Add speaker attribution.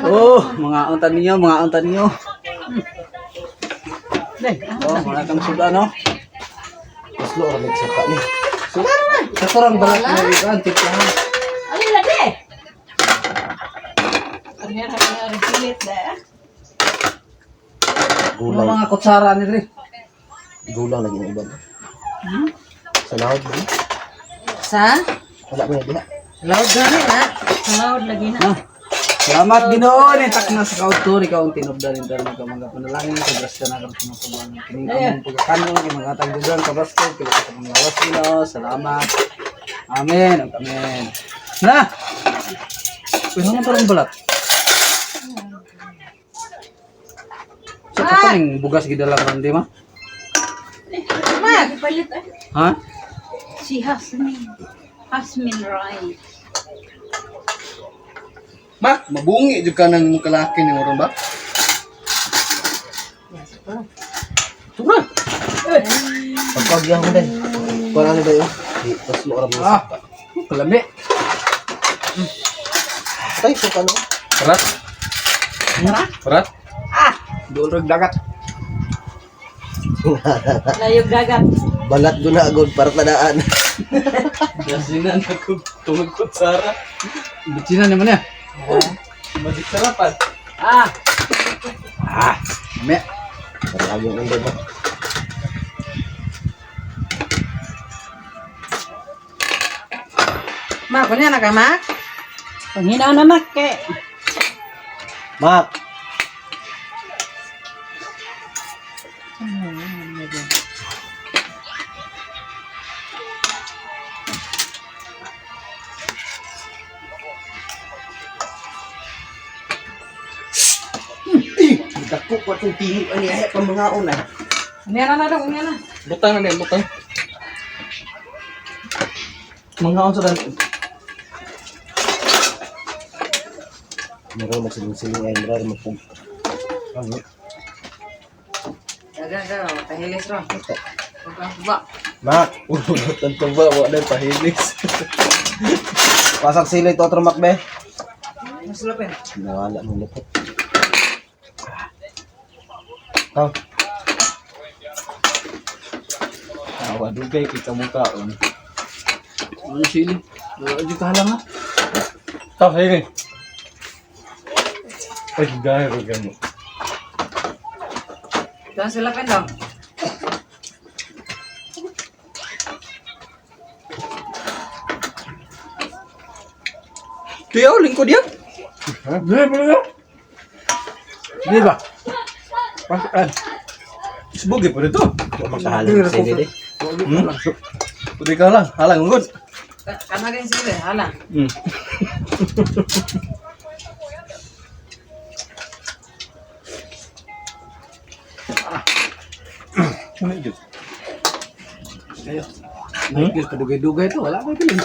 Speaker 1: Oh, mga unta ninyo, mga unta ninyo. Oh, wala kang suda, no?
Speaker 2: Paslo ra mig saka ni.
Speaker 1: Katurang balat na iban, timplahan.
Speaker 3: Ano lagi? Kamera kamera pilit da.
Speaker 1: Ano
Speaker 2: Gulang.
Speaker 1: mga kutsara ni Dre?
Speaker 2: Gulang lagi ng iban. Sa laod ba?
Speaker 3: Sa?
Speaker 2: Wala mo na diha.
Speaker 3: Loud gani na. Loud lagi na.
Speaker 1: Ah. Salamat Ginoo ni takna sa kautor ikaw ang tinubdan ni darang ka mga panalangin sa grasya na karon sa mga kining among pagkakanon kay mga tagdugan kabasko pila ka mga lawas Ginoo. Salamat. Amen. Amen. Na. Uy, ano parang balat? Sa kataning bugas gidala karon di ma?
Speaker 3: Mag palit ay.
Speaker 1: Ha?
Speaker 3: Si Hasmin. Hasmin rice.
Speaker 4: Mak, mabungi jud ka ng kalaki ni ron ba?
Speaker 1: Sobra.
Speaker 2: Pagpagyan ko din. Kuan ano ba yun? Di paslo ra mo
Speaker 1: Ah.
Speaker 2: saka.
Speaker 1: Kalami.
Speaker 2: Tay so kano?
Speaker 4: Parat. Parat.
Speaker 1: Dool rag dagat.
Speaker 3: Layog dagat.
Speaker 2: Balat guna agod para tadaan.
Speaker 4: Yasinan ako tungod kutsara.
Speaker 1: Bitsina naman ya.
Speaker 4: Magic sarapan.
Speaker 1: Ah. Ah. Lami.
Speaker 2: Para agong undo ba?
Speaker 3: Ma, kunya na ka, Mak? Panghinaw na, Mak, kay.
Speaker 2: Mak. Dako pa itong tihip ani ay pa mga una.
Speaker 3: Kunya na na daw, kunya na.
Speaker 4: Butang na din, butang. Mga unsa dan.
Speaker 2: Meron magsiling-siling ay meron mapug. Ano?
Speaker 3: Dagan ka, tahilis ro. Ba.
Speaker 2: Mak,
Speaker 4: Ulot ang tuba, wa na pahilis.
Speaker 2: pasak sili to otro mak be.
Speaker 3: Mas lupin.
Speaker 2: Nawala mong lupot. Tao,
Speaker 4: Awa dugay kay kamukaon.
Speaker 1: Ano sili? Wala di ka halang ha.
Speaker 4: Tao sige. Ay, gaya ko gamo.
Speaker 3: Doon sila pin daw.
Speaker 4: Tuyaw lingkod yan.
Speaker 1: Di ba? Di ba? Pasan.
Speaker 4: Isbugi pa dito.
Speaker 2: makahalang sili de.
Speaker 4: Pwede ka lang, halang ungod.
Speaker 3: Kanagin sila, hala.
Speaker 4: Ano yun?
Speaker 1: Ayo. May padugay-dugay to, wala ko bilin.